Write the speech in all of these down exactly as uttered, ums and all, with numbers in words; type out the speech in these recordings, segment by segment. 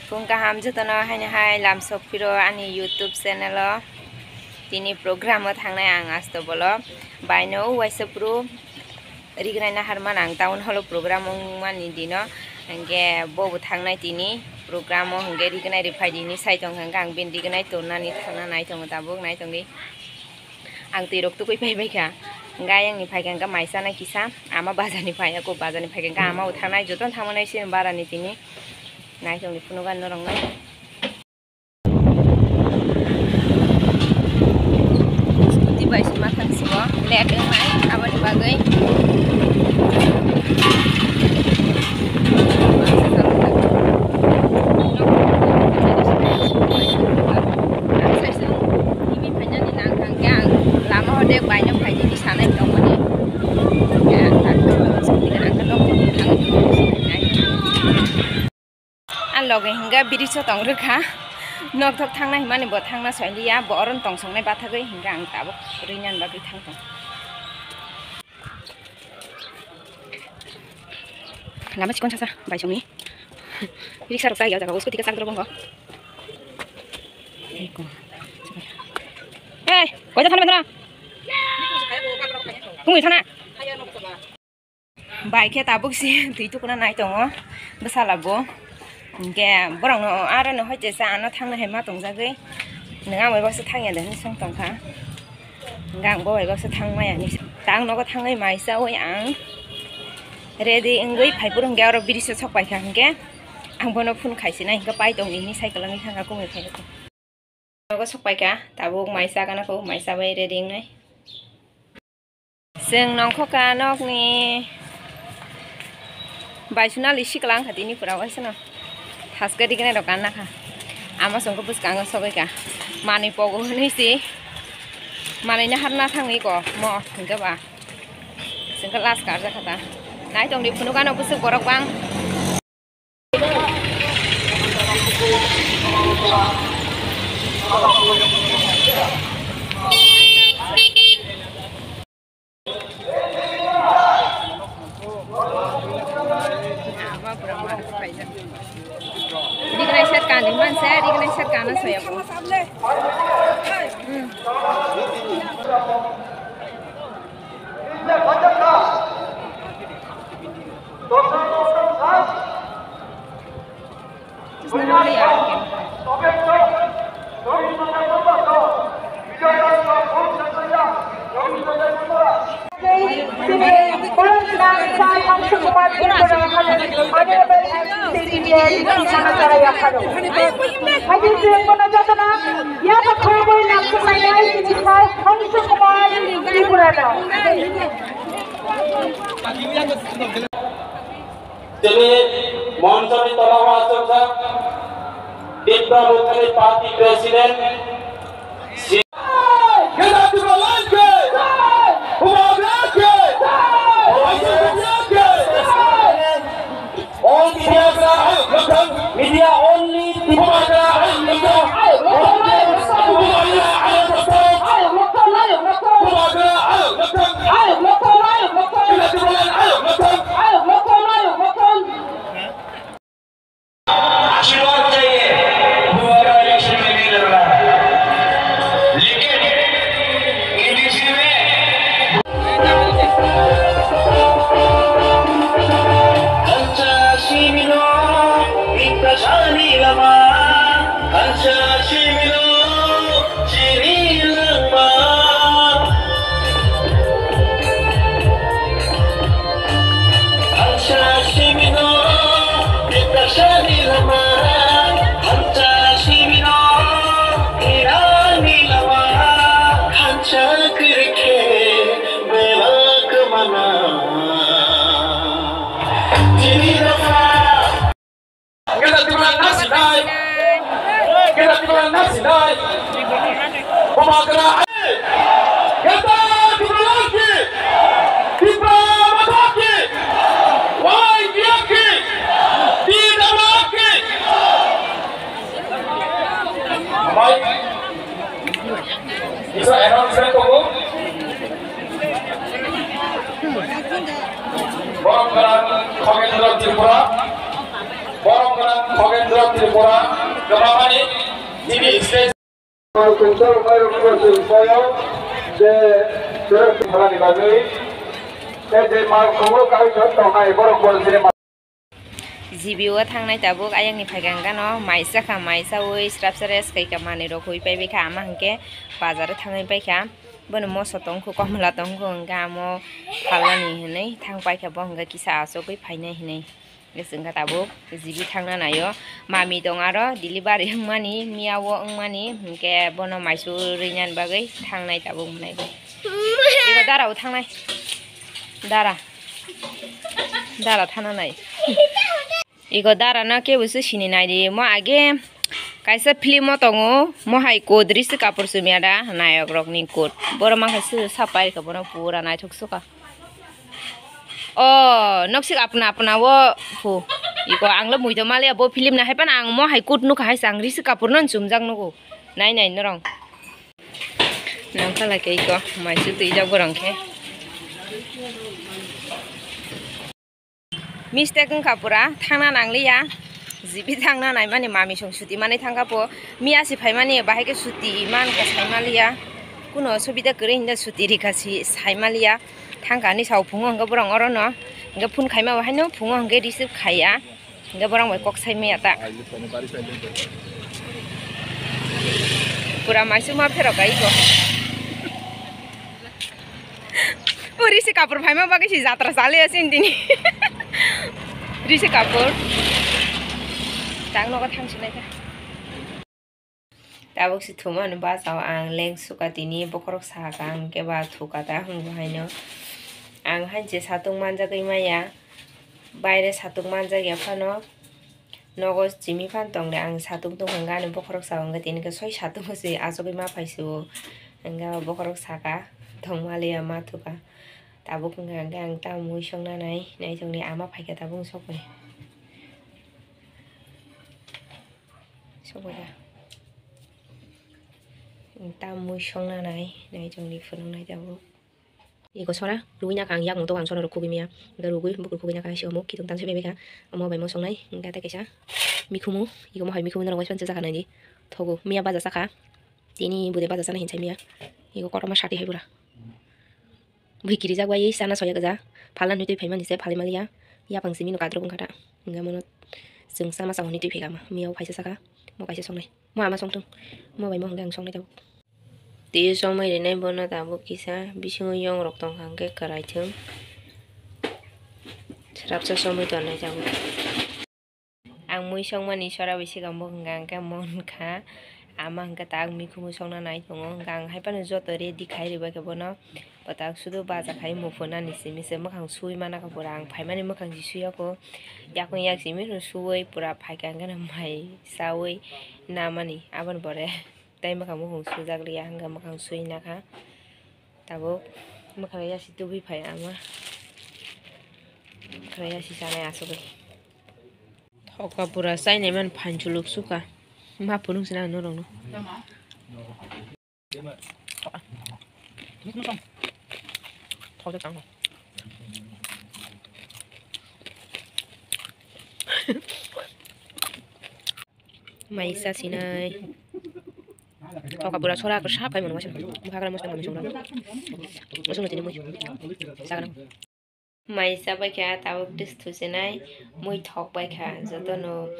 Phung kaham jotono haino hai lamsok phiro ani YouTube channel o. Tini program o thangnai ang asto bolo baino waisa phuru Rignai naharman ang town hall o program wngmani dino, hingke bobo thangnai tini program o hingke rignai riphai dini sai tongkha hingke ang bini rignai tonnani thangna nai tongo tabuk nai tongdi. Ang twi rok tukui pai bai kha. Hingke ayang ni phai kha hingke mai chanai kisa ama bazar ni phai ako bazar ni phai kha hingke ama bo thangnai jotono thangmani sini bara ni tini nai tongdi phunukha norok nai. Scooty bai se ma thang sio, late wngnai, aboni bagwi. Ang saisung, imi phainani nang thang khe ang lama hode baino phaidi sanai tongmani. Ang tak scooty gwnang khe nok thangwi thangnai. Ang loge hingga bridge o tong rwkha. Nokthok thangna himani bo thangna soiliya, bo oro tong songnai bathagwi hingga ang tabuk rwinani bagwi thang tong. Lama chikon sasa bai songni. Riksa rok chaya jaga usko tika sak drobo ngo. Hey, koita thana bendra. Tungwi thana. Bai khe tabuk si twi tukuna nai tongo bwsala bo. Hingke borokno aro no hoite sa ano thangna hai ma tongjagwi. Nwng ang bai baksa thangya de hinwi song tongkha. Hingke ang bo bai baksa thangmaya hinwi tang nogo thangwi mai chawi ang ready wngwi phai phuru hingke aro bridge o sok paikha hingke ang bono phone khaisina hingke pai tongdi hinwi cycle wngwi thangkha kumui phai. Nogo sok paikha tabuk mai chagana kho mai chabai ready wngnai. Chwng nongkhoka nokni baisunali sikla wngkha tini pura waisano. Thaske rignai rok kanna kha. Ama chwngkhe bwskango sogwi kha. Manwi pogo hwnwi si. Manwi naharna thangwi ko mo hwnkhe ba. Chwngkhe last karjak kha ta. Nai tongdi phunukano bwswk borok bang. Rignai set kani manse, rignai set kana soya bo. Hmm. Tini monchoni tola o achukjak Tipra Motha ni party president Sri All media, media only. आशीर्वाद चाहिए, वो अगर इलेक्शन में नहीं लड़ रहा है। लेकिन एनडीसी में Gana Tipra nasinai. Gana Tipra nasinai. Bubagra. Gana Tipra laki. Tipra mata ki. Wai dia ki. Tipra laki. Mai. Isa announcement tongo. Borok gana Khogendra Tripura. Borok Khogendra Tripura, Gamamani, T V State. Kungsol Khairok Kungsol Soyo, je Khairok Tripura ni bagwi, tei je mal khobro kai thok tongnai borok borok jini G B o thangnai tabuk ayangni phaikha hwnkhe no maisa kha, maisaui srapsa rest khaikha, manwi rok hui paibaikha, ama hwnkhe bazaro thangwi paikha. Bono moso tongkhu, komla tongkhu, hwnkhe amo phalnani hinwi thang paikha, bo hwnkhe kisa achugwi phainai hinwi. Hwnkhe chwngkha tabuk G B thangna naio, mami tong aro delivery wngmani, miyao wngmani, hwnkhe bono maisu rwinani bagwi thangnai tabuk hwnwi. Eko dara o thangnai, dara. Dara thana nai. Iko dara no kebo se sini nai di. Mo age kaisa film o tongo, mo hai kodri se kapor chumya da nayok rok ni kot. Boro mangkha se sapai rikha bono pura naithok suka. O noksik apna apna o hu. Iko ang le muido maliya bo film na hai pan ang mo hai kot nukha hai se ang risi kapor no chumjak nugo. Nai nai norong. Nangkha lai khe iko maisu twijak borong khe. Mistake wngkha pura, thangna nangliya. G B thangna naimani mami song suti manwi thangkha po. Miya si phaimani bahai khe suti mankha saimaliya. Kuno subida kwrwi hinda suti rikha si saimaliya. Thangkha ani sao phungo hwnkhe borong orono. Hwnkhe phone khaima bo haino phungo hwnkhe receive khaiya. Hwnkhe borong bai kok saimaya ta. Pura maisu ma pherok ai ko. O risi kapur phaima bagwi si jatra chali asin tini. Risi kapur. Tang nogo thang sinai ta. Tabuk si thumani bachao ang leng suka tini bokhorok saka ang keba thuka ta hwnwi haino. Ang hainse satung manjagwi maya. Baire satung manjak ya phano. Nogo chimi phan tong de ang satung tong hwnga ani bokhorok sa hwnga tini khe soi satung se achugwi ma phai se o. Hwnga bokhorok saka tong maliya ma thuka. Tabuk hwnga hwnkhe ang ta mui songna nai nai tongdi ama phaikha tabuk sokbai. Sokbai da. Ta mui songna nai nai tongdi phunuk nai tabuk. Iko sora rugwi nakha ang yakung tok ang sora rok khugwi maya. Hwnkhe rugwi bukur khugwi nakha siyamo khitung tang se bebekha. Omo bai mo songnai hwnkhe tei kaisa mikhumu, iko mohai mikhumu norok bai sanja jakha naidi. Thogo miya baja sakha. Tini bude baja sana hinsai miya. Iko kotorma sati hai pura. Bui kirijak bai sana soya gja. Phalna nwi twi phaimani se phalai maliya. Yapang simi no kadrok wngkha ta. Hwnkhe mono chwng sama sa hwnwi twi phaikha ma. Miya o phaisa sakha. Mo kaisa songnai. Mo ama songthung. Mo bai mo hwnkhe ang songnai tabuk. Twi somoi rinai bono tabuk kisa bisingo yong rok tongkha hwnkhe kwrai thung. Srapsa somoi tongnai tabuk. Ang mui songmani sora bai sigang bo hwnkha hwnkhe mon kha. Ama hwnkhe tak mikhumu songna nai tongo hwnkha ang hai phano joto ready khai ribaikha bono. Bo tak sudu baja khai muphunani simi se mwkhang sui mana kha pura ang phaimani mwkhang si suiya kho. Yakung yak simi suui pura phaikha hwnkhe mai saui namani aboni pore. Tei mwkhang mukhung sujak liya hwnkhe mwkhang sui nakha. Tabuk mwkhang yasi tubui phai ama. Mwkhang yasi chanai asugwi. Thoka pura chainai man phanchuluk suka. Ma phunuk sina norokno. Thokjak tang. Mai sa sinai. Thoka pura sora ko sap kai mono masa. Bukha kara mosta mami song. Moso no tini mui. Sagana. Mai sa bai kha tabuk tis thusinai mui thok bai kha joto no.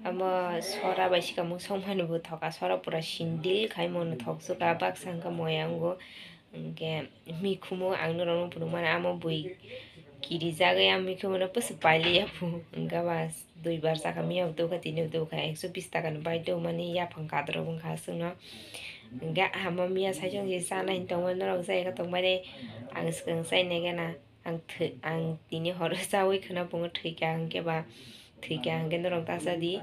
Amo sora bai sika mung song mani bo thoka sora pura sindil khai mono thok suka baksa hwnkha moya wngo. Hwnkhe mikhumu ang norokno phunukmani amo bui kirijagwi ang mikhumuno bwswk pailiya phu hwnkhe ba duibar chakha miyabo tubukha tinibo tubukha ekso bis takani bai tubumani yaphang kadrok wngkha aswkno. Hwnkhe amo miya saichung se chana hinwi tongmani norok chaya khe tongmani ang swkang chainai gana ang thwi ang tini horo chaui khwna phungo thwikha hwnkhe ba thwikha hwnkhe norok ta chadi.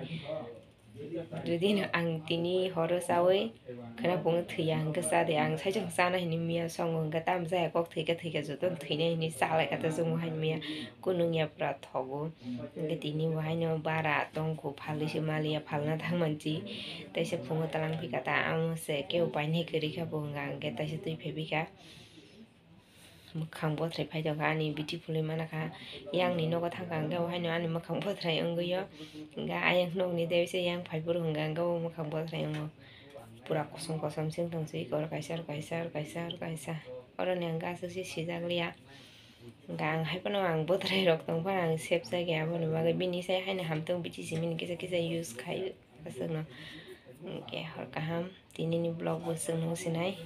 Jodi no ang tini horo chaui khwna phungo thwiya hwnkhe cha de, ang saichung chana hinwi miya songo hwnkhe tamo chaya kok thwikha thwikha jotono thwinai hinwi chalaikha ta chwngno hai miya kunung ya pura thogo. Hwnkhe tini bo haino bara tongkhu phalwi se maliya phalna thangmanchi teisa phungo twlang phikha ta amo se kebo painai kwrwikha bo hwnka hwnkhe teisa twi phaiphikha. Mwkhang bothrai phai tongkha ani beautiful wi manakha. Yang ni nogo thangkha hwnkhe o haino ani mwkhang bothrai wngwi o. Hwnkhe ayang nokni debisa yang phai phuru hwnkha hwnkhe o mwkhang bothrai wngo. Pura kosom kosom se wng tong se eko oro kaisa oro kaisa oro kaisa oro kaisa. Oroni ang aswk se sijak liya. Hwnkhe ang hai phano ang bothrai rok tong phano ang save jak ya aboni bagwi bini sai haino hamtwng bithi simi ni kisa kisa use khai aswk no. Hwnkhe hor kaham tinini vlog bo chwng nung sinai.